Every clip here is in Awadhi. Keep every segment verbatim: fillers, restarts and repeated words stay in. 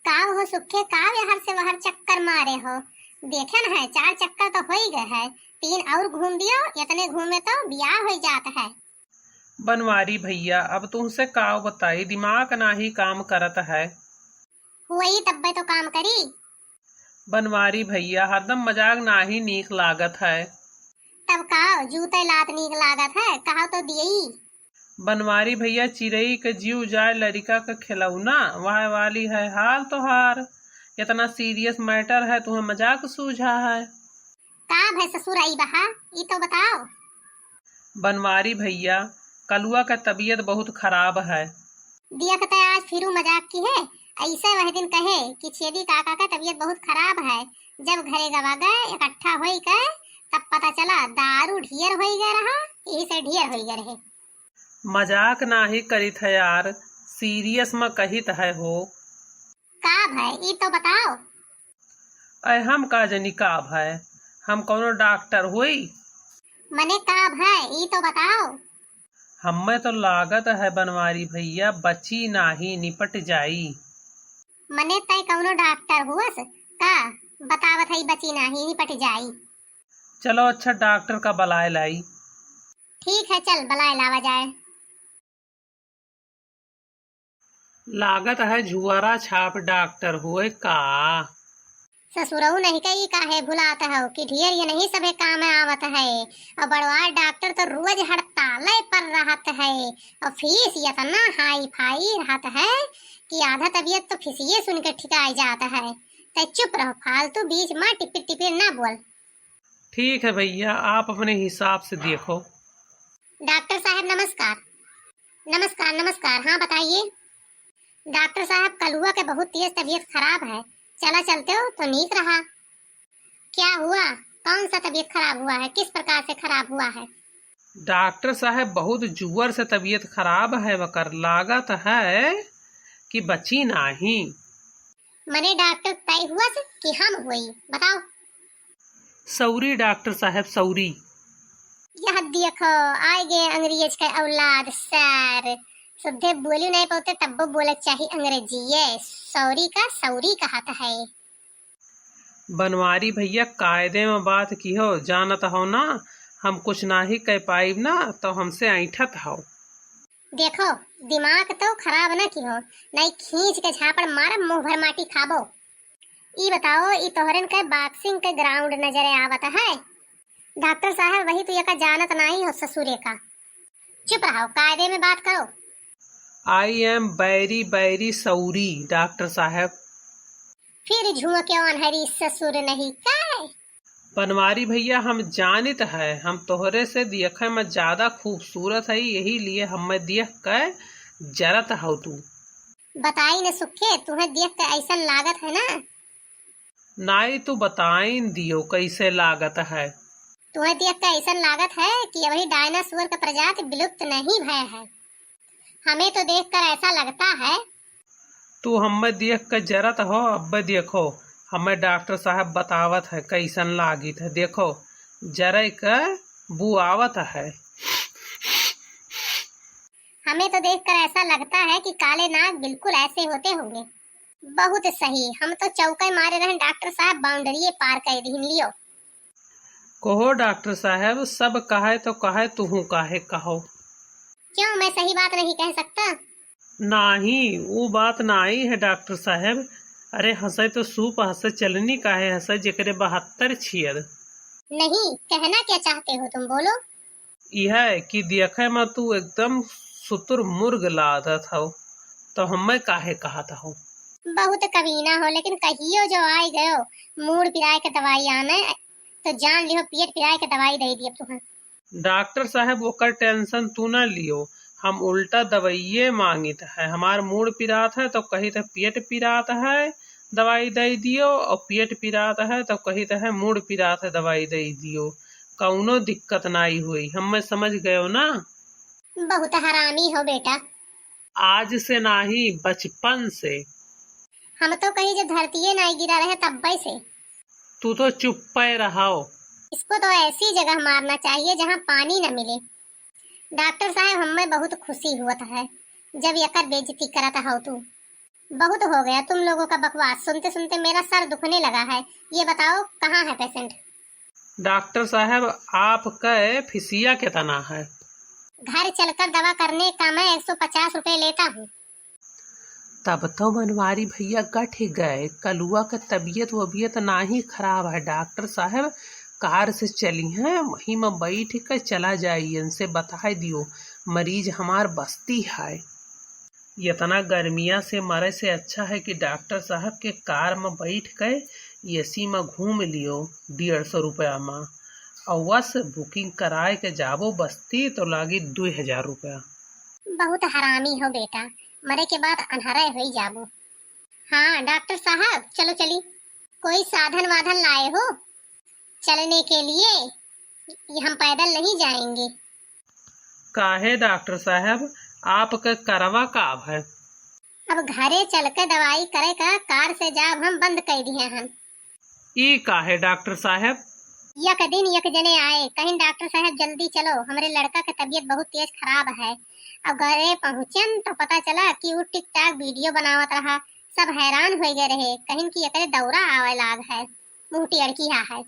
का हो सुखे, का एहर से वहर चक्कर मारे हो? देखे न है, चार चक्कर तो होई गए है, तीन और घूम दियो, इतने घूमे तो बियाह होई जात है। बनवारी भैया, अब तुमसे का बताई, दिमाग नाही काम करत है। हुई तब्बे तो काम करी। बनवारी भैया, हरदम मजाक नाही नीक लागत है। तब का जूते लात नीक लागत है, कहा तो दियई। बनवारी भैया, चिरई के जीव जाए, लड़िका के खिलौना, वह वाली है हाल तोहार। इतना serious matter है, तुम्हें मजाक सूझा है। का भय ससुर आई बहा, ई तो बताओ। बनवारी भैया, कलुआ का तबीयत बहुत खराब है। दिया के तय आज फिरू मजाक की है, ऐसे वह दिन कहे कि छेदी काका का तबीयत बहुत खराब है। जब घरे गवा गए इकट्ठा होई के, तब पता चला दारू ढेर होई गए रहा, यही से ढेर होई गए रहे। मजाक नाही करित है यार, serious में कहित है हो। का भय, ई तो बताओ। अय हम का जनी का भय, हम कौनो डॉक्टर होई? मने का भय, ई तो बताओ। हमें तो लागत है बनवारी भैया, बची नाही, निपट जाई। मने तय कौनो डॉक्टर हुअस का? बतावत है बची नाही, निपट जाई। चलो अच्छा, डॉक्टर का बलाए लाई। ठीक है, चल बलाए लावा जाए। लागत है झुआरा छाप डॉक्टर हुए का। ससुरऊ नहीं कही काहे भुलात हो कि ढेर ये नहीं सभे काम आवत है। और बड़वार डॉक्टर तो रोज हड़ताले पर रहत है। और फीस इतना हाई फाई रहत है कि आधा तबीयत तो फीसिये सुन के ठिकाई जात है। तै चुप रहो, फालतू बीच में टिपिर टिपिर ना बोल। ठीक है भैया, आप अपने हिसाब से देखो। डॉक्टर साहब नमस्कार। नमस्कार, नमस्कार। हाँ बताइए। डॉक्टर साहब, कलुआ के बहुत तेज तबीयत खराब है, चला चलते हो तो नीक रहा। क्या हुआ? कौन सा तबीयत खराब हुआ है? किस प्रकार से खराब हुआ है? डॉक्टर साहब, बहुत जोर से तबीयत खराब है, वकर लागत है कि बची नाही। मने डॉक्टर तय हुआ से कि हम हुई? बताओ। सौरी डॉक्टर साहब, सौरी। यह देखो, आए गए अंग्रेज के औलाद सर। सुद्धे बोली नहीं पाते, तब्बो बोले चाही अंग्रेजी। ये सौरी का सौरी कहत है। बनवारी भैया, कायदे में बात की हो, जानत हो ना, हम कुछ नाही कह पाइब ना, तो हमसे ऐंठत हो। देखो, दिमाग तो खराब ना की हो, नहीं खींच के झापड़ मारब, मुंह भर माटी खाबो। ई बताओ, ई तोहरन के boxing के ground नजरे आवत है? डॉक्टर साहब, वही तो एका जानत नाही हो ससुरे का। चुप रहो, कायदे में बात करो। I am very very sorry डॉक्टर साहब। फिर झुमके अनहरी ससुर नहीं का? बनवारी भैया, हम जानित है, हम तोहरे से देखे में ज्यादा खूबसूरत है, यही लिए हमें देख के जरत हो तू। बताई न सुखे, तुम्हें देख के ऐसन लागत है ना? नाई, तू बताइन दियो कैसे लागत है। तुम्हें देख के ऐसन लागत है कि अबही डायनासोर का प्रजाति विलुप्त नहीं भय है। हमें तो देखकर ऐसा लगता है। तू हमें देख के जरत हो, अब्बे देखो, हमें डॉक्टर साहब बतावत है कैसन लागित है। देखो, जरे के बू आवत है। हमें तो देखकर ऐसा लगता है कि काले नाग बिल्कुल ऐसे होते होंगे। बहुत सही, हम तो चौके मारे रहे डॉक्टर साहब, boundary पार कर दीन लियो। कहो डॉक्टर साहब, सब कहे तो कहे, तुहू काहे कहो? क्यों, मैं सही बात नहीं कह सकता? नाही, वो बात नाही है डॉक्टर साहब। अरे हंसे तो सूप हंसे चलनी काहे हंसे, जेकरे बहत्तर छियद। नहीं, कहना क्या चाहते हो तुम, बोलो। यह है कि देखे में तू एकदम सुतुर मुर्ग लागत हो, तो हमें काहे कहत हो? बहुत कमीना हो, लेकिन कहियो जो आए गयो मूड़ पिराए के दवाई आने, तो जान लियो पेट पिराए के दवाई दे दिए तुहं। डॉक्टर साहब, ओकर tension तू ना लियो, हम उल्टा दवाइये मांगित है। हमार मूड़ पिरात है तो कहित है पेट पिरात है, दवाई दे दियो, और पेट पिरात है तो कहित है मूड़ पिरात है, दवाई दे दियो। कौनो दिक्कत नाई हुई, हमें समझ गयो ना? बहुत हरामी हो बेटा। आज से नाही, बचपन से। हम तो कही जो धरतीये नाई गिरा रहे तब्बे से। तू तो चुप्पे रहो। इसको तो ऐसी जगह मारना चाहिए जहाँ पानी न मिले। डॉक्टर साहब, हमें बहुत खुशी हुआ है जब यकर बेइज्जती करत हो तू। बहुत हो गया तुम लोगों का बकवास, सुनते सुनते मेरा सर दुखने लगा है। ये बताओ, कहाँ है पेशेंट? डॉक्टर साहब, आपके फीसिया कितना है? घर चलकर दवा करने का मैं एक सौ पचास रुपए लेता हूँ। तब तो बनवारी भैया गठ गए, कलुआ का तबीयत वबीयत नाही खराब है डॉक्टर साहब, कार से चली हैं, वहीं में बैठ के चला जाई, इनसे बताए दियो मरीज हमार बस्ती है। इतना गर्मिया से मरे से अच्छा है कि डॉक्टर साहब के कार में बैठ के एसी में घूम लियो डेढ़ सौ रुपया में, और बस बुकिंग कराए के जाबो बस्ती तो लागी दुई हजार रुपया। बहुत हरामी हो बेटा, मरे के बाद अन्हरे होई जाबो। हाँ डॉक्टर साहब, चलो चली। कोई साधन वाधन लाए हो चलने के लिए? हम पैदल नहीं जाएंगे। काहे डॉक्टर साहब, आपके करवा का है? अब घरे चल के दवाई करे का कार से जाब हम बंद कर दिए हन। ई काहे डॉक्टर साहब? यक दिन यक जने आए, कहिन डॉक्टर साहब जल्दी चलो, हमरे लड़का के तबीयत बहुत तेज खराब है। अब घरे पहुँचन तो पता चला कि उ टिकटॉक वीडियो बनावत रहा, सब हैरान हो गए रहे, कहिन कि एकरे दौरा आवे लाग है, मुँह टियड़की हा है।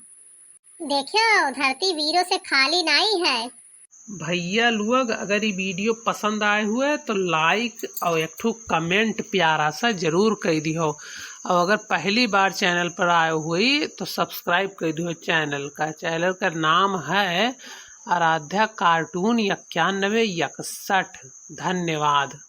देखियो, धरती वीरों से खाली नाई है। भैया लोग, अगर ये वीडियो पसंद आए हुए तो लाइक और एक ठो कमेंट प्यारा सा जरूर कर दिहो, और अगर पहली बार चैनल पर आए हुए तो सब्सक्राइब कर दिहो चैनल का। चैनल का नाम है आराध्या कार्टून इक्यानवे इकसठ। धन्यवाद।